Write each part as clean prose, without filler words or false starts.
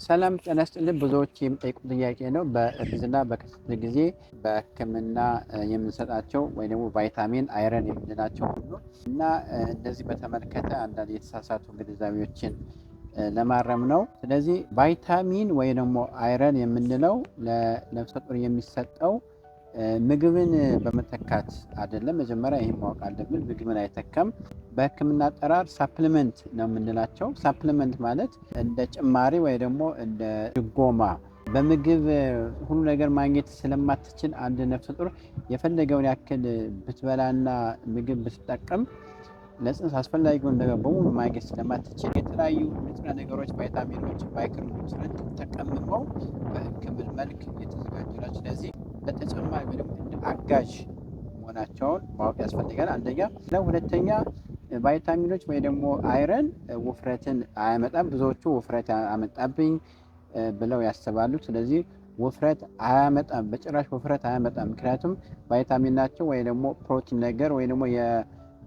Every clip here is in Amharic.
ሰላም ጤና ይስጥልን። ብዙዎች የሚጠይቁት ጥያቄ ነው። በእርግዝና በክትትል ጊዜ በሕክምና የምንሰጣቸው ወይ ደግሞ ቫይታሚን፣ iron የምንላቸው ሁሉ እና እነዚህ በተመለከተ አንዳንድ የተሳሳቱ ግንዛቤዎችን ለማረም ነው። ስለዚህ ቫይታሚን ወይ ደግሞ iron የምንለው ለነፍሰ ጡር የሚሰጠው ምግብን በመተካት አይደለም። መጀመሪያ ይህን ማወቅ አለብን። ምግብን አይተካም። በሕክምና አጠራር supplement ነው የምንላቸው። Supplement ማለት እንደ ጭማሪ ወይ ደግሞ እንደ ድጎማ፣ በምግብ ሁሉ ነገር ማግኘት ስለማትችል አንድ ነፍሰ ጡር የፈለገውን ያክል ብትበላና ምግብ ብትጠቀም ለጽንስ አስፈላጊውን ነገር በሙሉ ማግኘት ስለማትችል የተለያዩ ንጥረ ነገሮች፣ ቫይታሚኖች፣ micronutrient ተቀምመው በሕክምና መልክ የተዘጋጁ ናቸው። ስለዚህ በተጨማሪ ወይ ደግሞ እንደ አጋዥ መሆናቸውን ማወቅ ያስፈልጋል። አንደኛ። ሁለተኛ፣ ቫይታሚኖች ወይ ደግሞ iron ውፍረትን አያመጣም። ብዙዎቹ ውፍረት አመጣብኝ ብለው ያስባሉ። ስለዚህ ውፍረት አያመጣም፣ በጭራሽ ውፍረት አያመጣም። ምክንያቱም ቫይታሚን ናቸው ወይ ደግሞ ፕሮቲን ነገር ወይ ደግሞ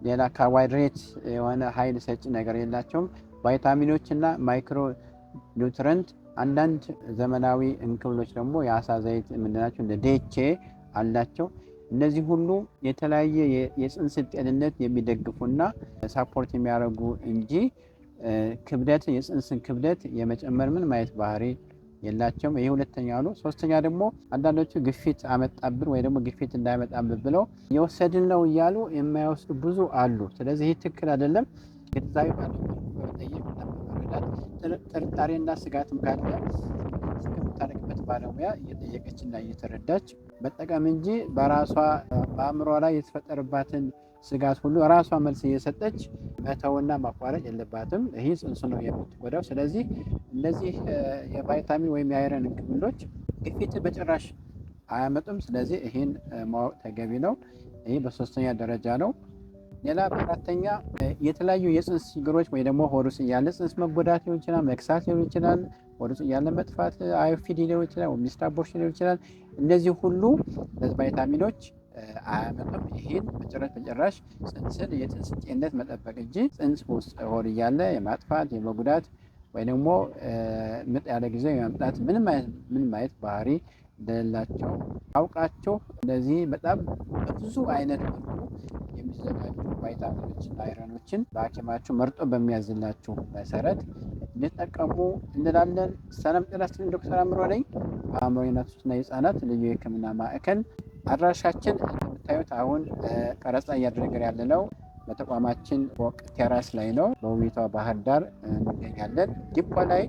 ሌላ ካርቦሃይድሬት የሆነ ኃይል ሰጪ ነገር የላቸውም። ቫይታሚኖች እና micronutrient፣ አንዳንድ ዘመናዊ እንክብሎች ደግሞ የአሳ ዘይት የምንላቸው እንደ DHA አላቸው። እነዚህ ሁሉ የተለያየ የጽንስ ጤንነት የሚደግፉና support የሚያደርጉ እንጂ ክብደት የጽንስን ክብደት የመጨመር ምንም አይነት ባህሪ የላቸውም። ይህ ሁለተኛ ነው። ሶስተኛ ደግሞ አንዳንዶቹ ግፊት አመጣብን ወይ ደግሞ ግፊት እንዳይመጣብን ብለው የወሰድን ነው እያሉ የማይወስዱ ብዙ አሉ። ስለዚህ ይህ ትክክል አይደለም። ግንዛቤ ባለው መልኩ በመጠየቅ እና በመረዳት፣ ጥርጣሬና ስጋትም ካለ ከምታደርግበት ባለሙያ እየጠየቀችና እየተረዳች መጠቀም እንጂ በራሷ በአእምሯ ላይ የተፈጠረባትን ስጋት ሁሉ ራሷ መልስ እየሰጠች መተውና ማቋረጥ የለባትም። ይህ ጽንሱ ነው የምትጎዳው። ስለዚህ እነዚህ የቫይታሚን ወይም የ iron እንክብሎች ግፊት በጭራሽ አያመጡም። ስለዚህ ይህን ማወቅ ተገቢ ነው። ይህ በሶስተኛ ደረጃ ነው። ሌላ በአራተኛ የተለያዩ የጽንስ ችግሮች ወይ ደግሞ ሆድ ውስጥ እያለ ጽንስ መጎዳት ሊሆን ይችላል፣ መክሳት ሊሆን ይችላል፣ ሆድ ውስጥ እያለ መጥፋት IUFD ሊሆን ይችላል፣ missed abortion ሊሆን ይችላል። እነዚህ ሁሉ ቫይታሚኖች አያመጡም። ይህን በጭራሽ በጭራሽ ጽንስን የጽንስ ጤንነት መጠበቅ እንጂ ጽንስ ውስጥ ሆድ እያለ የማጥፋት፣ የመጉዳት ወይ ደግሞ ምጥ ያለ ጊዜ የማምጣት ምንም አይነት ባህሪ እንደሌላቸው አውቃቸው እነዚህ በጣም በብዙ አይነት መልኩ የሚዘጋጁ ቫይታሚኖችና iron ኦችን በሐኪማችሁ መርጦ በሚያዝላችሁ መሰረት እንጠቀሙ እንላለን። ሰላም ጤና ይስጥልኝ። ዶክተር አእምሮ ነኝ፣ በአእምሮ የእናቶችና የህፃናት ልዩ የህክምና ማዕከል። አድራሻችን እንደምታዩት አሁን ቀረጻ እያደረግን ያለነው በተቋማችን ፎቅ terrace ላይ ነው። በውቢቷ ባህር ዳር እንገኛለን። ዲፖ ላይ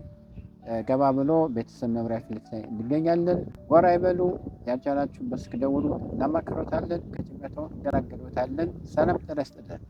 ገባ ብሎ ቤተሰብ መምሪያ ፊት ላይ እንገኛለን። ጎራ ይበሉ። ያልቻላችሁ በስልክ ደውሉ፣ እናማክሮታለን። ከጭንቀቶ እንገላግሎታለን። ሰላም ጤና ይስጥልን።